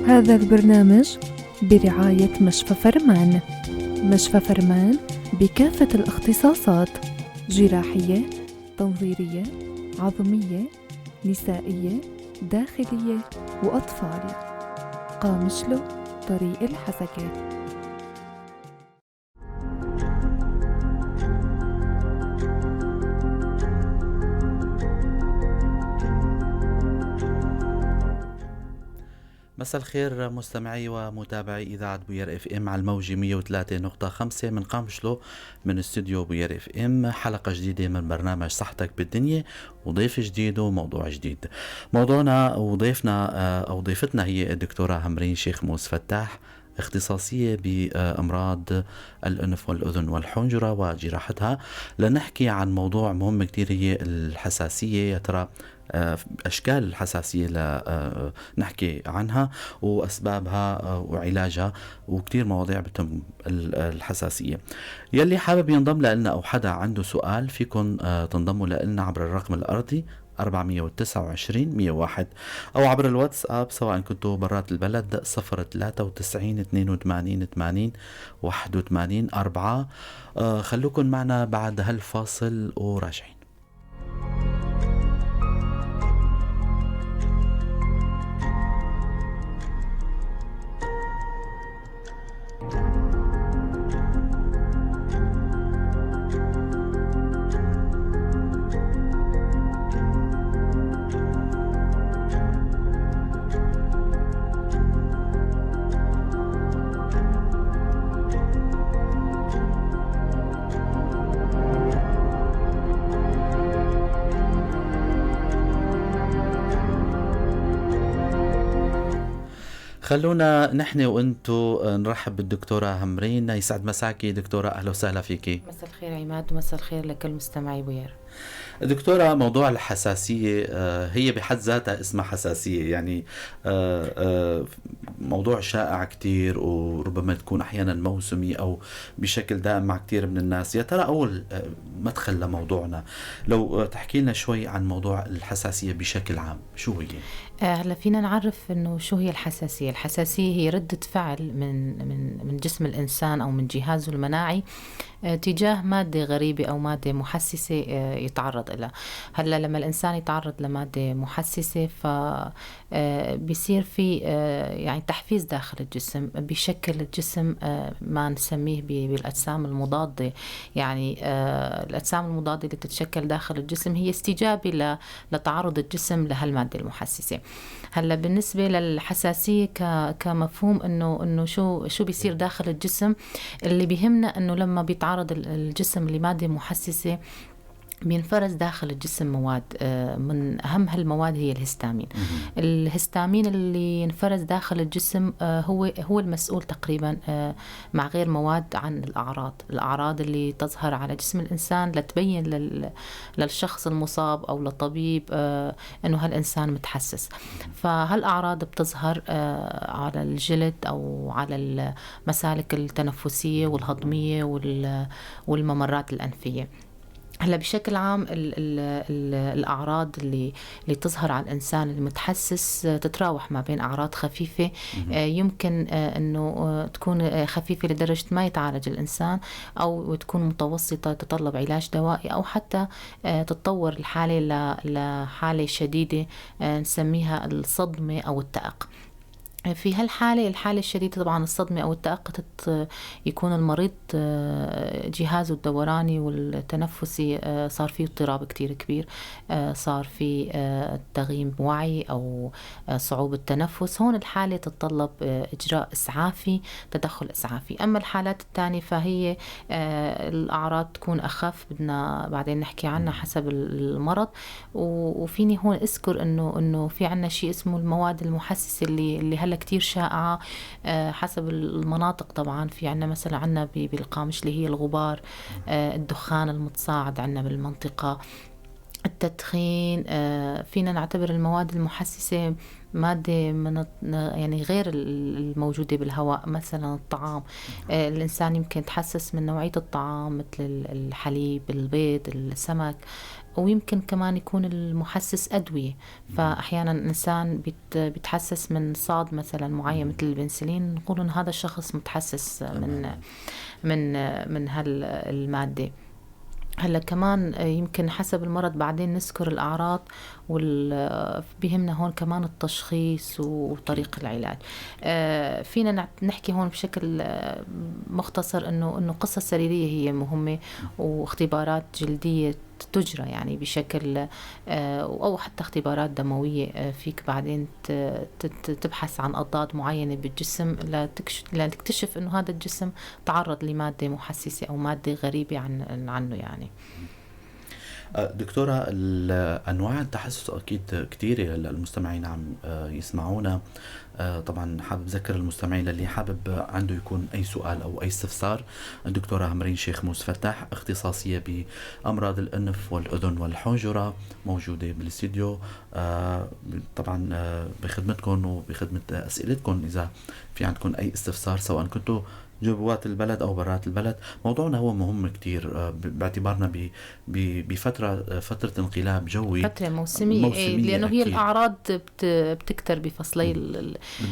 هذا البرنامج برعاية مشفى فرمان. مشفى فرمان بكافة الاختصاصات: جراحية، تنظيرية، عظمية، نسائية، داخلية وأطفال. قامشلو، طريق الحسكة. مساء الخير مستمعي ومتابعي إذاعة بوير FM على الموجة 103.5 من قامشلو، من استوديو بوير FM. حلقة جديدة من برنامج صحتك بالدنيا، وضيف جديد وموضوع جديد. موضوعنا وضيفنا أو ضيفتنا هي الدكتورة همرين شيخ موس فتاح، اختصاصية بأمراض الأنف والأذن والحنجرة وجراحتها، لنحكي عن موضوع مهم كتير هي الحساسية. يا ترى أشكال الحساسية نحكي عنها وأسبابها وعلاجها، وكتير مواضيع بتم الحساسية. يلي حابب ينضم لنا أو حدا عنده سؤال فيكن تنضموا لنا عبر الرقم الأرضي 429 101 أو عبر الواتساب سواء كنتوا برات البلد 0 93 82 80 81 4. خلوكن معنا بعد هالفاصل وراجعين. خلونا نحن وانتو نرحب بالدكتورة همرين. يسعد مساكي دكتورة، أهلا وسهلا فيكي. مساء الخير عماد، ومساء الخير لكل مستمعي بوير. دكتورة، موضوع الحساسية هي بحد ذاتها اسمها حساسية، يعني موضوع شائع كتير وربما تكون أحيانا موسمي أو بشكل دائم مع كتير من الناس. يا ترى أول مدخل لموضوعنا لو تحكي لنا شوي عن موضوع الحساسية بشكل عام، شو هي؟ هلا فينا نعرف إنه شو هي الحساسية. الحساسية هي ردة فعل من من من جسم الإنسان أو من جهازه المناعي تجاه مادة غريبة أو مادة محسسة يتعرض لها. هلا لما الإنسان يتعرض لمادة محسسة ف بيصير في يعني تحفيز داخل الجسم، بشكل الجسم ما نسميه بالأجسام المضادة. يعني الأجسام المضادة اللي تتشكل داخل الجسم هي استجابة لتعرض الجسم لهالمادة المحسسة. هلا بالنسبة للحساسية كمفهوم انه شو بيصير داخل الجسم، اللي بيهمنا انه لما بيتعرض الجسم لمادة محسسة بينفرز داخل الجسم مواد، من أهم هالمواد هي الهستامين. الهستامين اللي ينفرز داخل الجسم هو المسؤول تقريبا مع غير مواد عن الأعراض اللي تظهر على جسم الإنسان لتبين للشخص المصاب أو للطبيب أنه هالإنسان متحسس. فهالأعراض بتظهر على الجلد أو على المسالك التنفسية والهضمية والممرات الأنفية. هلا بشكل عام ال ال ال الأعراض اللي تظهر على الإنسان المتحسس تتراوح ما بين أعراض خفيفة، يمكن أنه تكون خفيفة لدرجة ما يتعالج الإنسان، أو تكون متوسطة تتطلب علاج دوائي، أو حتى تتطور الحالة لحالة شديدة نسميها الصدمة أو التأق. في هالحالة، الحالة الشديدة طبعا الصدمة أو التأق، يكون المريض جهازه الدوراني والتنفسي صار فيه اضطراب كتير كبير، صار في تغييم وعي أو صعوبة تنفس. هون الحالة تتطلب إجراء إسعافي، تدخل إسعافي. أما الحالات الثانية فهي الأعراض تكون أخف، بدنا بعدين نحكي عنها حسب المرض. وفيني هون أذكر إنه في عنا شيء اسمه المواد المحسسة اللي هلا كتير شائعة حسب المناطق. طبعا في عنا مثلا عنا بالقامش اللي هي الغبار، الدخان المتصاعد عنا بالمنطقة، التدخين، فينا نعتبر المواد المحسسة مادة من يعني غير الموجودة بالهواء، مثلا الطعام. الإنسان يمكن يتحسس من نوعية الطعام مثل الحليب، البيض، السمك، ويمكن كمان يكون المحسس أدوية. فأحيانا الإنسان بيتحسس من صاد مثلا معين مثل البنسلين، نقول إن هذا الشخص متحسس من هالمادة. هلا كمان يمكن حسب المرض بعدين نذكر الأعراض، بيهمنا هون كمان التشخيص وطريق العلاج. فينا نحكي هون بشكل مختصر إنه قصة سريرية هي مهمة، واختبارات جلدية تجرى يعني بشكل، أو حتى اختبارات دموية. فيك بعدين تبحث عن أضداد معينة بالجسم لتكتشف إنه هذا الجسم تعرض لمادة محسسة أو مادة غريبة عنه يعني. دكتورة، أنواع التحسس أكيد كثيرة، هلا المستمعين عم يسمعونا. طبعا حابب ذكر المستمعين اللي حابب عنده يكون أي سؤال أو أي استفسار، الدكتورة همرين شيخموس فتاح اختصاصية بأمراض الأنف والأذن والحنجرة موجودة بالاستديو، طبعا بخدمتكم وبخدمة أسئلتكم إذا في عندكم أي استفسار، سواء كنتوا جوات البلد أو برات البلد. موضوعنا هو مهم كتير باعتبارنا بفترة فترة انقلاب جوي، فترة موسمية، لأنه هي الأعراض بتكتر بفصلي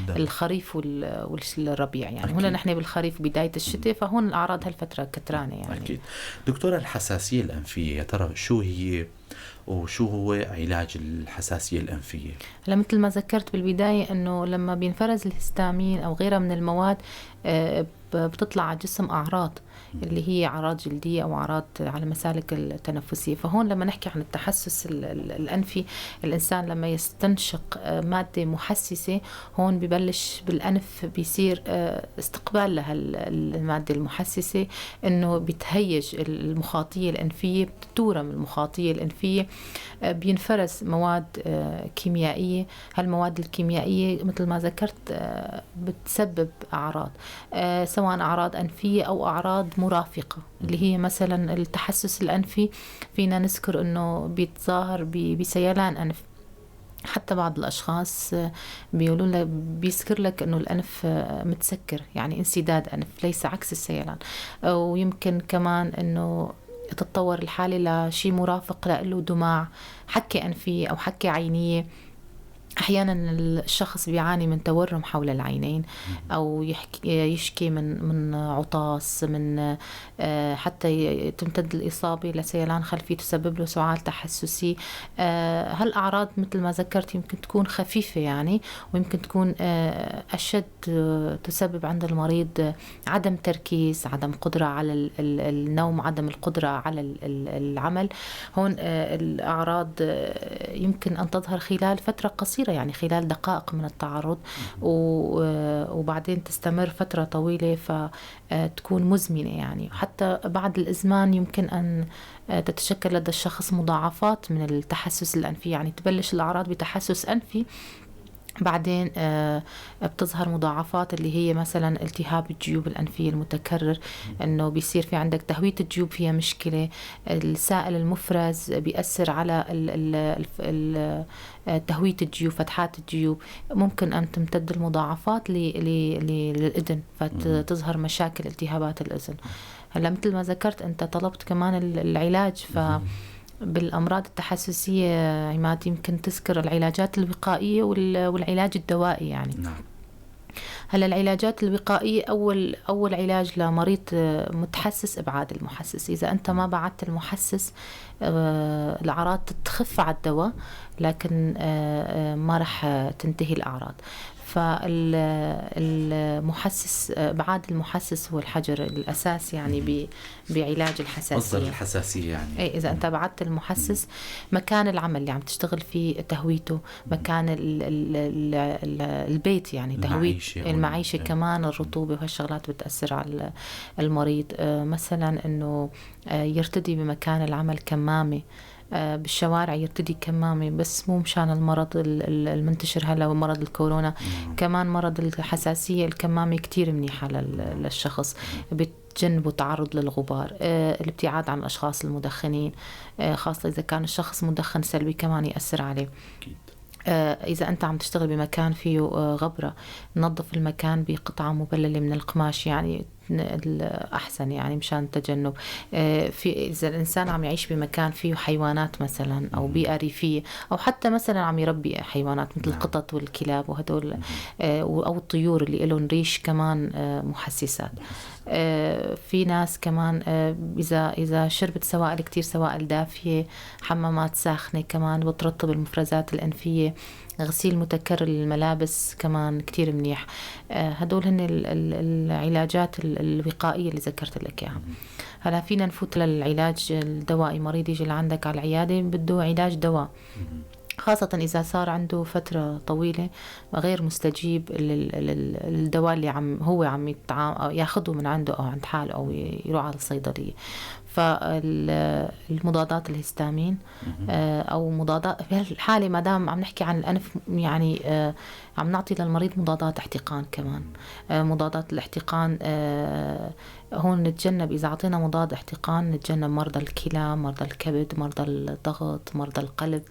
الخريف والربيع يعني. هنا نحن بالخريف بداية الشتاء، فهون الأعراض هالفترة كترانة يعني. أكيد. دكتورة، الحساسية الأنفية يا ترى شو هي وشو هو علاج الحساسية الأنفية؟ هلا مثل ما ذكرت بالبداية أنه لما بينفرز الهستامين أو غيرها من المواد بتطلع على الجسم أعراض اللي هي أعراض جلدية أو أعراض على المسالك التنفسية. فهون لما نحكي عن التحسس الأنفي، الإنسان لما يستنشق مادة محسسة هون ببلش بالأنف بيصير استقبال لها المادة المحسسة، إنه بتهيج المخاطية الأنفية، بتورم المخاطية الأنفية، بينفرز مواد كيميائية. هالمواد الكيميائية مثل ما ذكرت بتسبب أعراض، سواء أعراض أنفية أو أعراض مرافقة اللي هي مثلا التحسس الأنفي. فينا نذكر أنه بيتظاهر بسيلان أنف، حتى بعض الأشخاص بيقولون لك، بيذكر لك أنه الأنف متسكر، يعني انسداد أنف ليس عكس السيلان. ويمكن كمان أنه تتطور الحالة لشيء مرافق له دماع، حكة أنفية أو حكة عينية. أحيانا الشخص بيعاني من تورم حول العينين، أو يشكي من عطاس، من حتى تمتد الإصابة لسيلان خلفي تسبب له سعال تحسسي. هالأعراض مثل ما ذكرت يمكن تكون خفيفة يعني، ويمكن تكون أشد، تسبب عند المريض عدم تركيز، عدم قدرة على النوم، عدم القدرة على العمل. هون الأعراض يمكن أن تظهر خلال فترة قصيرة، يعني خلال دقائق من التعرض، وبعدين تستمر فترة طويلة فتكون مزمنة يعني. حتى بعد الإزمان يمكن أن تتشكل لدى الشخص مضاعفات من التحسس الأنفي، يعني تبلش الأعراض بتحسس أنفي، بعدين بتظهر مضاعفات اللي هي مثلا التهاب الجيوب الأنفية المتكرر، انه بيصير في عندك تهوية الجيوب فيها مشكلة، السائل المفرز بيأثر على تهوية الجيوب، فتحات الجيوب، ممكن أن تمتد المضاعفات للأذن فتظهر مشاكل التهابات الأذن. هلا مثل ما ذكرت أنت طلبت كمان العلاج، ف بالأمراض التحسسية عماد يمكن تذكر العلاجات الوقائية والعلاج الدوائي يعني. نعم. هلا العلاجات الوقائية، أول علاج لمريض متحسس إبعاد المحسس. إذا أنت ما بعدت المحسس الأعراض تخف على الدواء، لكن ما رح تنتهي الأعراض. فالمحسس، إبعاد المحسس هو الحجر الأساس يعني بعلاج الحساسية، مصدر الحساسية يعني. إيه، إذا أنت بعدت المحسس، مكان العمل اللي عم تشتغل فيه تهويته، مكان ال ال ال البيت يعني تهوية المعيشة، كمان الرطوبة وهالشغلات بتأثر على المريض. مثلا إنه يرتدي بمكان العمل كمامة، بالشوارع يرتدي كمامة، بس مو مشان المرض المنتشر هلا ومرض الكورونا، كمان مرض الحساسية الكمامة كتير منيحة للشخص، بتجنبه تعرض للغبار، الابتعاد عن الأشخاص المدخنين، خاصة إذا كان الشخص مدخن سلبي كمان يأثر عليه. إذا أنت عم تشتغل بمكان فيه غبرة، نظف المكان بقطعة مبللة من القماش، يعني أحسن، يعني مشان تجنب. في إذا الإنسان عم يعيش بمكان فيه حيوانات مثلا أو بيئة ريفية، أو حتى مثلا عم يربي حيوانات مثل القطط والكلاب وهدول، أو الطيور اللي إلهم ريش كمان محسسات. في ناس كمان إذا شربت سوائل كتير، سوائل دافية، حمامات ساخنة كمان بترطب المفرزات الأنفية، غسيل متكرر للملابس كمان كتير منيح. هدول هن العلاجات الوقائية اللي ذكرت لك إياها. هلا فينا نفوت للعلاج الدوائي. مريض يجي لعندك على العيادة بده علاج دواء، خاصة إذا صار عنده فترة طويلة غير مستجيب للدواء اللي هو عم ياخده من عنده أو عند حاله أو يروح على الصيدلية. فالمضادات الهستامين أو مضادات في هالحالة، ما دام عم نحكي عن الأنف يعني عم نعطي للمريض مضادات احتقان كمان. مضادات الاحتقان هون نتجنب، إذا عطينا مضاد احتقان نتجنب مرضى الكلى، مرضى الكبد، مرضى الضغط، مرضى القلب،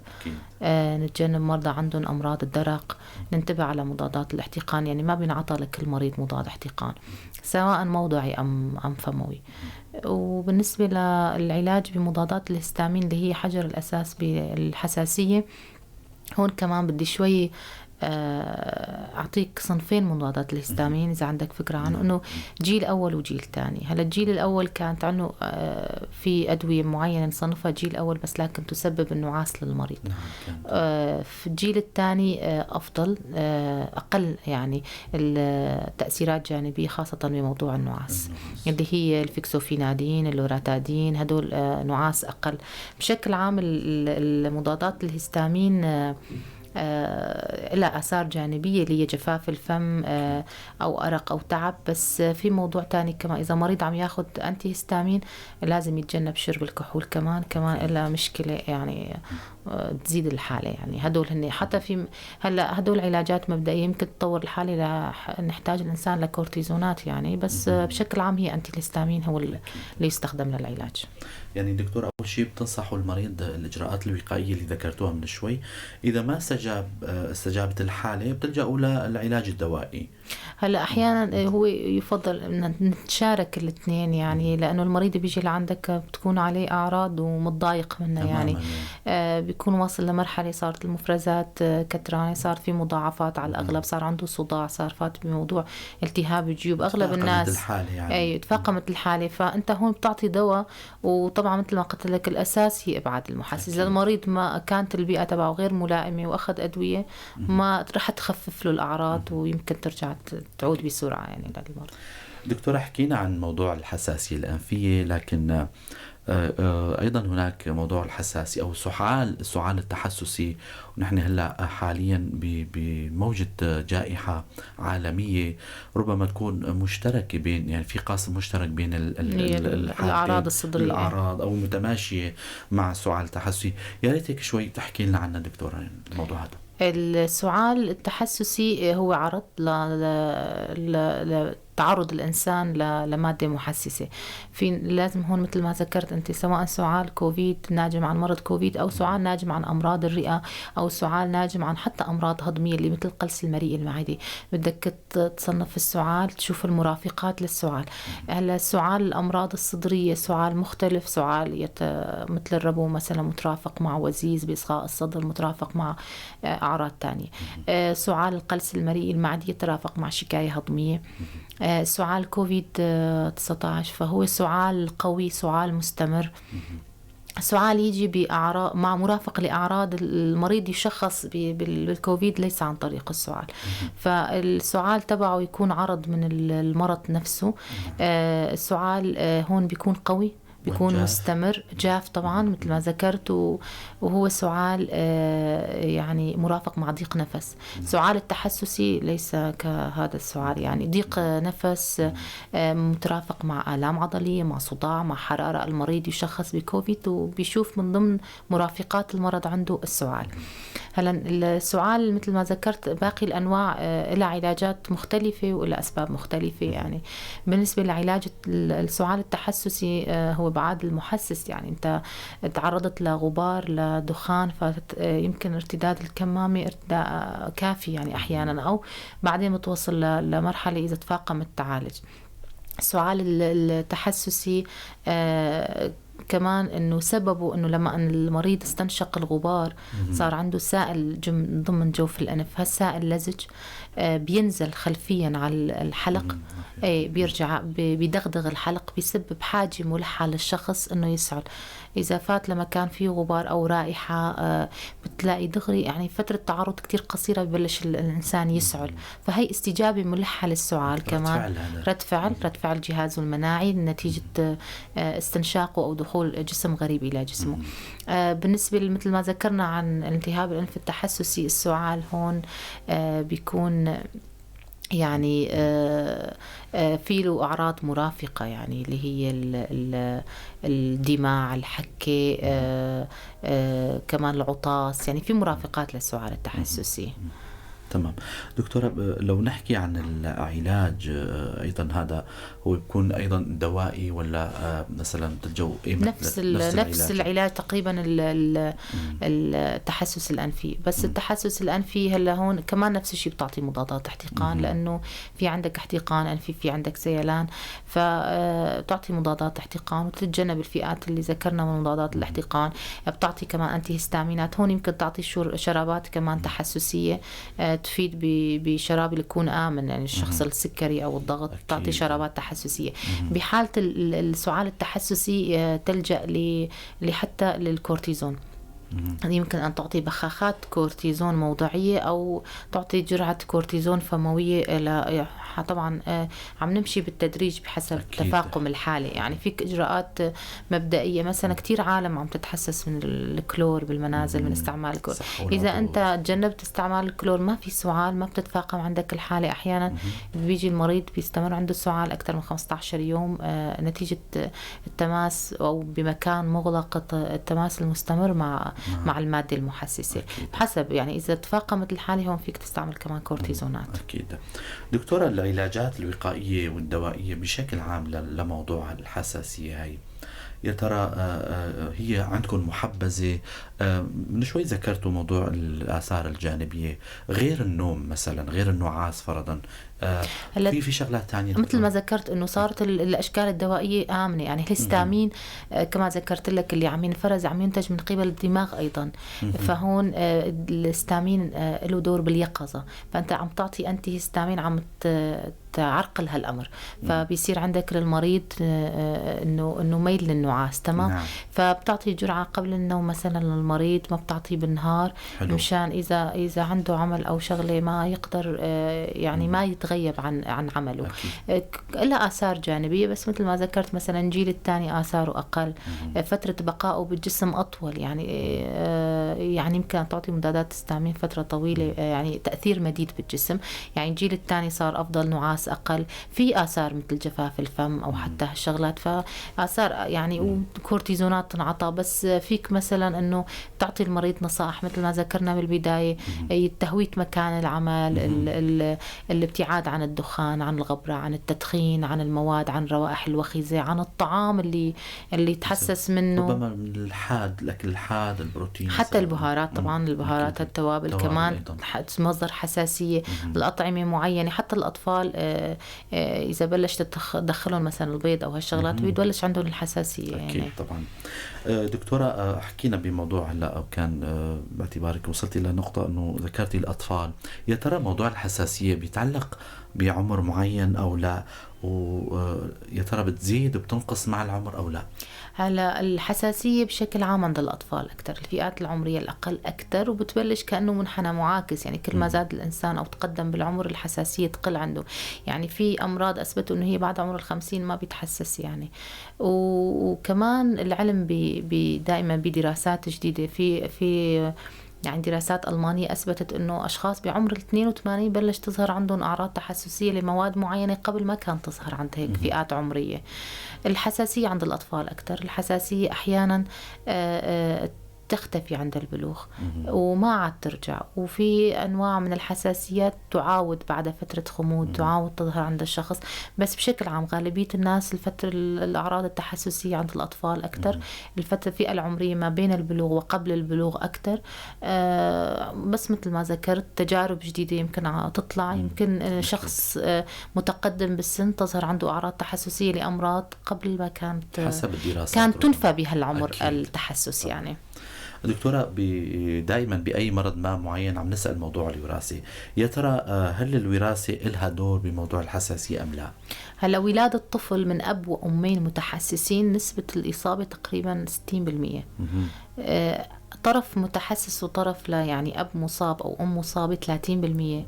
نتجنب مرضى عندهم أمراض الدرق، ننتبه على مضادات الاحتقان. يعني ما بينعطى لكل مريض مضاد احتقان سواء موضعي أم فموي. وبالنسبة للعلاج بمضادات الهستامين اللي هي حجر الأساس بالحساسية، هون كمان بدي شوي أعطيك صنفين مضادات الهستامين إذا عندك فكرة عنه، إنه جيل أول وجيل تاني. هلا الجيل الأول كانت عنه في أدوية معينة نصنفها جيل أول بس، لكن تسبب النعاس للمريض. في الجيل الثاني أفضل، أقل يعني التأثيرات جانبية، خاصة بموضوع النعاس اللي هي الفيكسوفينادين، اللوراتادين، هدول نعاس أقل. بشكل عام المضادات الهستامين لها آثار جانبية اللي هي جفاف الفم أو أرق أو تعب. بس في موضوع تاني كمان، إذا مريض عم ياخد أنتي هستامين لازم يتجنب شرب الكحول كمان لها مشكلة يعني تزيد الحالة. يعني هدول هن حتى في هلا هدول علاجات مبدئية يمكن تطور الحالة نحتاج الإنسان لكورتيزونات يعني، بس بشكل عام هي أنتي الهستامين هو اللي يستخدم للعلاج. يعني دكتور، أول شيء بتنصحوا المريض الإجراءات الوقائية اللي ذكرتوها من شوي، إذا ما استجابت الحالة بتلجأوا للعلاج الدوائي. هلا أحيانا هو يفضل أن نتشارك الاثنين، يعني لأنه المريض بيجي لعندك بتكون عليه أعراض ومتضايق منها، يعني بيكون واصل لمرحلة صارت المفرزات كترانة، صار في مضاعفات على الأغلب، صار عنده صداع، صار فات بموضوع التهاب الجيوب، أغلب الناس الحالة يعني. أي تفاقمت الحالة، فأنت هون بتعطي دواء. وطبعا مثل ما قلت لك الأساس هي إبعاد المحسس. إذا المريض ما كانت البيئة تبعه غير ملائمة وأخذ أدوية ما رح تخفف له الأعراض ويمكن ترجع تعود بسرعة يعني للمرض. دكتورة، حكينا عن موضوع الحساسية الأنفية، لكن أيضا هناك موضوع الحساسية أو السعال التحسسي، ونحن هلأ حاليا بموجة جائحة عالمية ربما تكون مشتركة بين، يعني في قاسم مشترك بين الأعراض الصدرية، الأعراض أو متماشية مع السعال التحسسي. يا ريتك شوي تحكي لنا عنها دكتورة الموضوع هذا. السعال التحسسي هو عرض تعرض الإنسان لمادة محسسة. في لازم هون مثل ما ذكرت أنت، سواء سعال كوفيد ناجم عن مرض كوفيد، أو سعال ناجم عن أمراض الرئة، أو سعال ناجم عن حتى أمراض هضمية اللي مثل قلس المريء المعدي. بدك تصنف السعال، تشوف المرافقات للسعال. هلا سعال الأمراض الصدرية سعال مختلف، سعال مثل الربو مثلا مترافق مع وزيز بإصغاء الصدر، مترافق مع أعراض تانية. سعال القلس المريء المعدي يترافق مع شكاية هضمية. سعال كوفيد 19 فهو سعال قوي، سعال مستمر، سعال يجي بأعراض مع مرافق لأعراض المريض يشخص بالكوفيد ليس عن طريق السعال. فالسعال تبعه يكون عرض من المرض نفسه. السعال هون بيكون قوي، بيكون والجاف. مستمر، جاف طبعا مثل ما ذكرت، وهو سعال يعني مرافق مع ضيق نفس. سعال التحسسي ليس كهذا السعال، يعني ضيق نفس مترافق مع آلام عضلية، مع صداع، مع حرارة. المريض يشخص بكوفيد وبيشوف من ضمن مرافقات المرض عنده السعال. هلا السعال مثل ما ذكرت باقي الأنواع لها علاجات مختلفة ولها أسباب مختلفة. يعني بالنسبة لعلاج السعال التحسسي هو بعاد المحسس، يعني أنت تعرضت لغبار لدخان فيمكن ارتداد الكمامة ارتداء كافي يعني أحيانا، أو بعدين بتوصل لمرحلة إذا تفاقم التعالج. السعال التحسسي كمان إنه سببه إنه لما أن المريض استنشق الغبار صار عنده سائل ضمن جوف الأنف، هالسائل لزج بينزل خلفيا على الحلق، بيرجع بيدغدغ الحلق، بيسبب حاجة ملحة للشخص إنه يسعل. إذا فات لمكان فيه غبار أو رائحة بتلاقي دغري يعني فترة تعرض كتير قصيرة ببلش الإنسان يسعل، فهي استجابة ملحة للسعال كمان، رد فعل جهازه المناعي نتيجة استنشاقه أو دخول جسم غريب إلى جسمه. بالنسبة مثل ما ذكرنا عن التهاب الأنف التحسسي، السعال هون بيكون يعني في له أعراض مرافقة، يعني اللي هي الدماع، الحكة، كمان العطاس، يعني في مرافقات للسعال التحسسي. تمام دكتورة، لو نحكي عن العلاج أيضا، هذا هو بيكون أيضا دوائي ولا مثلا تلجؤ إيه؟ نفس العلاج تقريبا التحسس الأنفي، بس التحسس الأنفي هلا هون كمان نفس الشيء بتعطي مضادات احتقان، لأنه في عندك احتقان أنفي، في عندك سيلان، فتعطي مضادات احتقان وتتجنب الفئات اللي ذكرنا من مضادات الاحتقان. بتعطي كمان أنتي هستامينات، هون يمكن تعطي شرابات كمان تحسسية تفيد بشراب اللي يكون آمن، يعني الشخص السكري أو الضغط تعطي شرابات تحسسية. بحالة السعال التحسسي تلجأ لحتى للكورتيزون، يمكن أن تعطي بخاخات كورتيزون موضعية أو تعطي جرعة كورتيزون فموية. طبعا عم نمشي بالتدريج بحسب تفاقم الحالة، يعني فيك إجراءات مبدئية. مثلا كتير عالم عم تتحسس من الكلور بالمنازل، من استعمال الكلور. إذا أنت تجنبت استعمال الكلور ما في سعال، ما بتتفاقم عندك الحالة. أحيانا بيجي المريض بيستمر عنده السعال أكثر من 15 يوم نتيجة التماس أو بمكان مغلق، التماس المستمر مع المادة المحسسة. حسب يعني إذا تفاقمت الحالة هون فيك تستعمل كمان كورتيزونات. أكيد. دكتورة، العلاجات الوقائية والدوائية بشكل عام لموضوع الحساسية هاي، يا ترى هي عندكم محبذة؟ من شوي ذكرتوا موضوع الآثار الجانبية، غير النوم مثلا، غير النعاس فرضا، في شغلات ثانية مثل ما ذكرت انه صارت الاشكال الدوائية آمنة، يعني الهستامين كما ذكرت لك اللي عم ينفرز عم ينتج من قبل الدماغ ايضا، فهون الهستامين له دور باليقظة، فانت عم تعطي انتي هستامين عم تعرقل هالامر، فبيصير عندك للمريض انه ميل للنعاس. تمام. نعم. فبتعطي جرعة قبل النوم مثلا للمريض، ما بتعطيه بالنهار. حلو. مشان اذا عنده عمل او شغله ما يقدر يعني ما يتغيب عن عمله. لها آثار جانبية، بس مثل ما ذكرت مثلا الجيل الثاني آثاره أقل، فترة بقائه بالجسم أطول، يعني يمكن تعطي مضادات هستامين فترة طويلة، يعني تأثير مديد بالجسم. يعني الجيل الثاني صار أفضل، نعاس أقل، في آثار مثل جفاف الفم أو حتى هالشغلات، فآثار يعني وكورتيزونات تنعطى. بس فيك مثلا أنه تعطي المريض نصائح مثل ما ذكرنا بالبداية، تهوية مكان العمل، الابتعاد عن الدخان، عن الغبرة، عن التدخين، عن المواد، عن الروائح الوخزة، عن الطعام اللي تحسس منه، ربما من الحاد، الأكل الحاد، البروتين، حتى البهارات. طبعا البهارات، التوابل كمان مصدر حساسية. الأطعمة معينة، حتى الأطفال إذا بلشت تدخلهم مثلا البيض أو هالشغلات بيبلش عندهم الحساسية. أكيد يعني. طبعا. دكتورة، حكينا بموضوع هلا، أو كان باعتبارك وصلتي لنقطة أنه ذكرتي الأطفال، يا ترى موضوع الحساسية بيتعلق بعمر معين أو لا؟ ويا ترى بتزيد وبتنقص مع العمر أو لا؟ هلا الحساسية بشكل عام عند الأطفال أكثر، الفئات العمرية الأقل أكثر، وبتبلش كأنه منحنى معاكس، يعني كل ما زاد الإنسان أو تقدم بالعمر الحساسية تقل عنده. يعني في أمراض أثبتوا إنه هي بعد عمر 50 ما بيتحسس يعني. وكمان العلم بي دائما بدراسات جديدة، في يعني دراسات ألمانية أثبتت أنه أشخاص بعمر 82 بلش تظهر عندهم أعراض تحسسية لمواد معينة قبل ما كانت تظهر عند هيك فئات عمرية. الحساسية عند الأطفال أكثر، الحساسية أحيانا تختفي عند البلوغ وما عاد ترجع، وفي أنواع من الحساسيات تعاود بعد فترة خمود، تعاود تظهر عند الشخص. بس بشكل عام غالبية الناس الفترة الأعراض التحسسية عند الأطفال أكثر، الفترة الفئة العمرية ما بين البلوغ وقبل البلوغ أكثر. بس مثل ما ذكرت تجارب جديدة يمكن تطلع، يمكن شخص متقدم بالسن تظهر عنده أعراض تحسسية لأمراض قبل ما كانت حسب الدراسات كانت تنفى بهالعمر التحسس. يعني دكتورة، دائما بأي مرض ما معين عم نسأل موضوع الوراثة، يا ترى هل الوراثة إلها دور بموضوع الحساسية أم لا؟ هلا ولادة الطفل من أب وأمين متحسسين نسبة الإصابة تقريبا 60%. طرف متحسس وطرف لا، يعني أب مصاب أو أم مصابة 30%،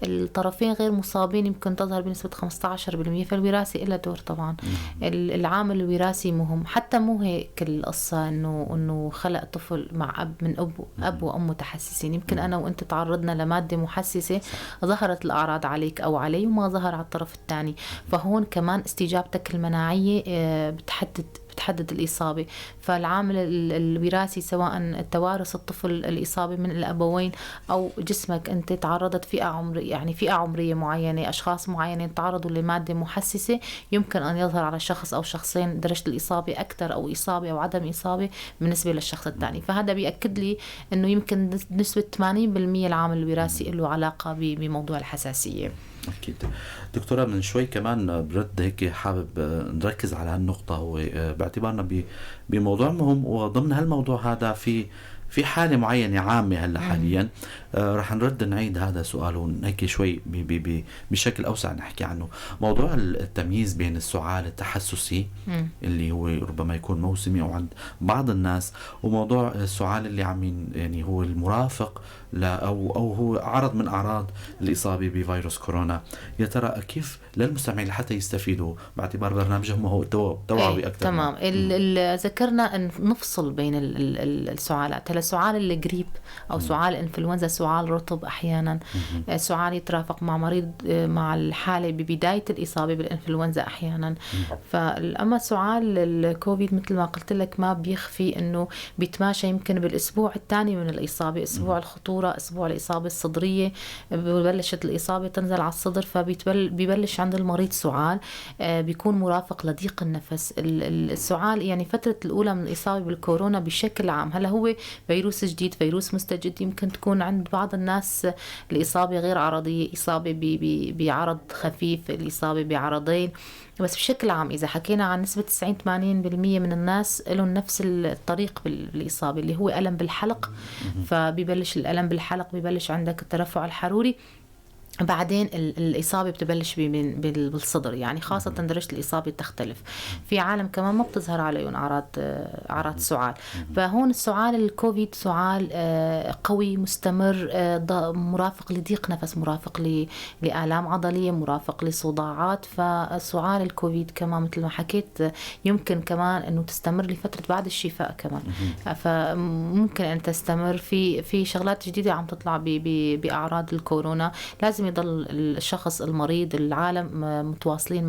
الطرفين غير مصابين يمكن تظهر بنسبة 15%. فالوراثة إلها دور طبعا. العامل الوراثي مهم، حتى مو هيك القصة إنه خلق طفل مع أب من أب وأم متحسسين. يمكن أنا وأنت تعرضنا لمادة محسسة ظهرت الأعراض عليك أو علي وما ظهر على الطرف الثاني، فهون كمان استجابتك المناعية بتحدد الإصابة. فالعامل الوراثي سواء التوارث الطفل الإصابة من الأبوين أو جسمك أنت تعرضت فئة عمرية، يعني فئة عمرية معينة، أشخاص معينين تعرضوا لمادة محسسة يمكن أن يظهر على شخص أو شخصين درجة الإصابة أكثر أو إصابة أو عدم إصابة بالنسبة للشخص الثاني. فهذا بيأكد لي أنه يمكن نسبة 80% العامل الوراثي له علاقة بموضوع الحساسية. أكيد دكتورة، من شوي كمان برد هيك حابب نركز على هالنقطة، هو باعتبارنا بموضوع مهم، وضمن هالموضوع هذا في حالة معينة عامة هلا حاليا، رح نرد نعيد هذا السؤال هيك شوي بشكل أوسع نحكي عنه، موضوع التمييز بين السعال التحسسي اللي هو ربما يكون موسمي أو عند بعض الناس، وموضوع السعال اللي عم يعني هو المرافق أو هو عرض من أعراض الإصابة بفيروس كورونا. يا ترى كيف للمستمعين لحتى يستفيدوا باعتبار برنامجهم هو توعوي أكثر؟ تمام. ذكرنا أن نفصل بين السعالات. هلا سعال الجريب أو سعال الإنفلونزا سعال رطب أحيانا، سعال يترافق مع مريض مع الحالة ببداية الإصابة بالإنفلونزا أحيانا. فأما سعال الكوفيد مثل ما قلت لك ما بيخفي أنه بيتماشى يمكن بالأسبوع الثاني من الإصابة، أسبوع الخطورة، أسبوع الإصابة الصدرية، ببلشت الإصابة تنزل على الصدر فبيبلش عند المريض سعال، بيكون مرافق لضيق النفس. السعال يعني فترة الأولى من الإصابة بالكورونا بشكل عام، هلا هو فيروس جديد، فيروس مستجد، يمكن تكون عند بعض الناس الإصابة غير عرضية، إصابة بعرض خفيف، الإصابة بعرضين، بس بشكل عام إذا حكينا عن نسبة 90-80% من الناس لهم نفس الطريق بالإصابة اللي هو ألم بالحلق. فبيبلش الألم بالحلق، بيبلش عندك الترفع الحروري، بعدين الإصابة بتبلش بالصدر، يعني خاصة درجة الإصابة تختلف. في عالم كمان ما بتظهر عليهم أعراض سعال. فهون السعال الكوفيد سعال قوي مستمر، مرافق لضيق نفس، مرافق لآلام عضلية، مرافق لصداعات. فسعال الكوفيد كمان مثل ما حكيت يمكن كمان أنه تستمر لفترة بعد الشفاء كمان، فممكن أن تستمر. في شغلات جديدة عم تطلع بأعراض الكورونا، لازم يضل الشخص المريض العالم متواصلين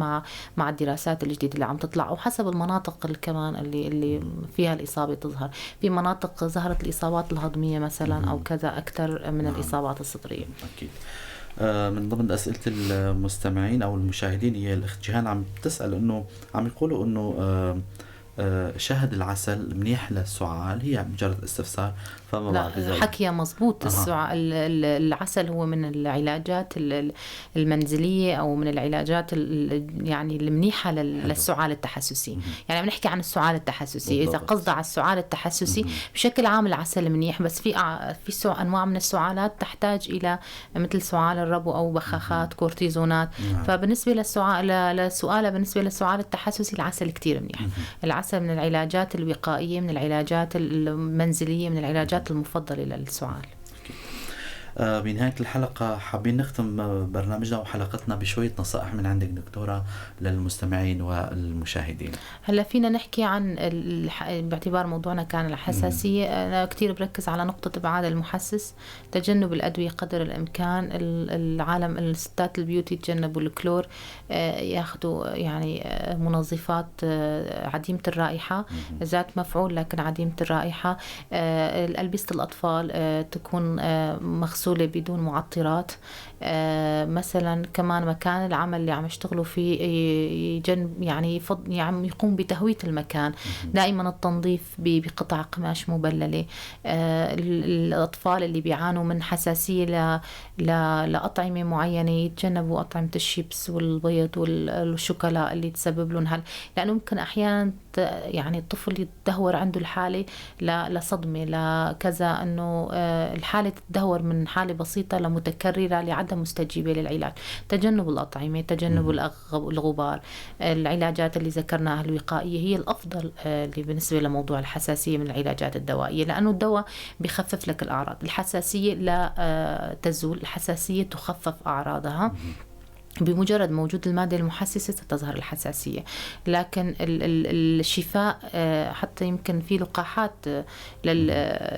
مع الدراسات الجديدة اللي عم تطلع، وحسب المناطق اللي كمان اللي فيها الإصابة تظهر. في مناطق ظهرت الإصابات الهضمية مثلا أو كذا أكثر من الإصابات الصدرية. أكيد. من ضمن أسئلة المستمعين أو المشاهدين هي الأخت جيهان عم تسأل إنه عم يقولوا إنه شهد العسل منيح للسعال؟ هي مجرد استفسار، فما بعرف إذا حكيها مزبوط. العسل هو من العلاجات المنزلية أو من العلاجات يعني المنيحة للسعال التحسسي. يعني عم نحكي عن السعال التحسسي. إذا قصد على السعال التحسسي بشكل عام العسل منيح، بس في أنواع من السعالات تحتاج إلى مثل سعال الربو أو بخاخات كورتيزونات. فبالنسبة للسؤال، بالنسبة للسعال التحسسي العسل كتير منيح. العسل من العلاجات الوقائية، من العلاجات المنزلية، من العلاجات المفضلة للسعال. بنهاية الحلقة حابين نختم برنامجنا وحلقتنا بشوية نصائح من عندك دكتورة للمستمعين والمشاهدين. هلا فينا نحكي عن باعتبار موضوعنا كان الحساسية، أنا كتير بركز على نقطة إبعاد المحسس، تجنب الأدوية قدر الإمكان، العالم الستات ال beauty يتجنبوا الكلور، ياخدوا يعني منظفات عديمة الرائحة، ذات مفعول لكن عديمة الرائحة، ألبسة الأطفال تكون مغسولة بدون معطرات، مثلا كمان مكان العمل اللي عم يشتغلوا فيه يعني يعني يقوم بتهوية المكان، دائما التنظيف بقطع قماش مبللة. الأطفال اللي بيعانوا من حساسية لأطعمة معينة يتجنبوا أطعمة الشيبس والبيض والشوكولا اللي تسبب لهم لأنه ممكن أحيانا يعني الطفل يتدهور عنده الحالة لصدمة لكذا، أنه الحالة تتدهور من حالة بسيطة لمتكررة لعدم مستجيبة للعلاج. تجنب الأطعمة، تجنب الغبار، العلاجات اللي ذكرناها الوقائية هي الأفضل اللي بالنسبة لموضوع الحساسية من العلاجات الدوائية، لأنه الدواء بخفف لك الأعراض. الحساسية لا تزول، الحساسية تخفف أعراضها بمجرد موجود المادة المحسسة ستظهر الحساسية، لكن الشفاء حتى يمكن في لقاحات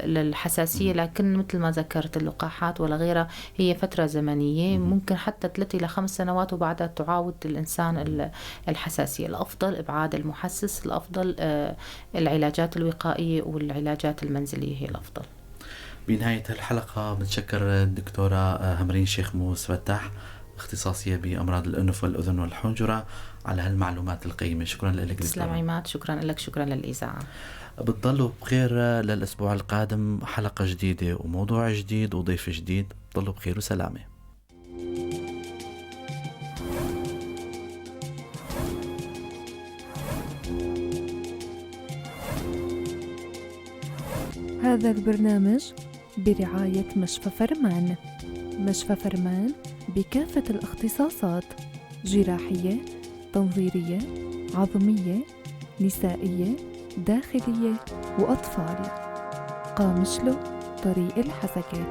للحساسية، لكن مثل ما ذكرت اللقاحات ولا غيرها هي فترة زمنية ممكن حتى 3 إلى 5 سنوات وبعدها تعاود الإنسان الحساسية. الأفضل إبعاد المحسس، الأفضل العلاجات الوقائية والعلاجات المنزلية هي الأفضل. بنهاية الحلقة بنشكر الدكتورة همرين شيخموس فتاح، اختصاصية بأمراض الأنف والأذن والحنجرة، على هالمعلومات القيمة. شكرا لك. تسلم عماد، شكرا لك، شكرا للإذاعة. بتضلوا بخير للأسبوع القادم، حلقة جديدة وموضوع جديد وضيف جديد. بتضلوا بخير وسلامة. هذا البرنامج برعاية مشفى فرمان. مشفى فرمان بكافة الاختصاصات، جراحية، تنظيرية، عظمية، نسائية، داخلية وأطفال. قامشلو، طريق الحسكة.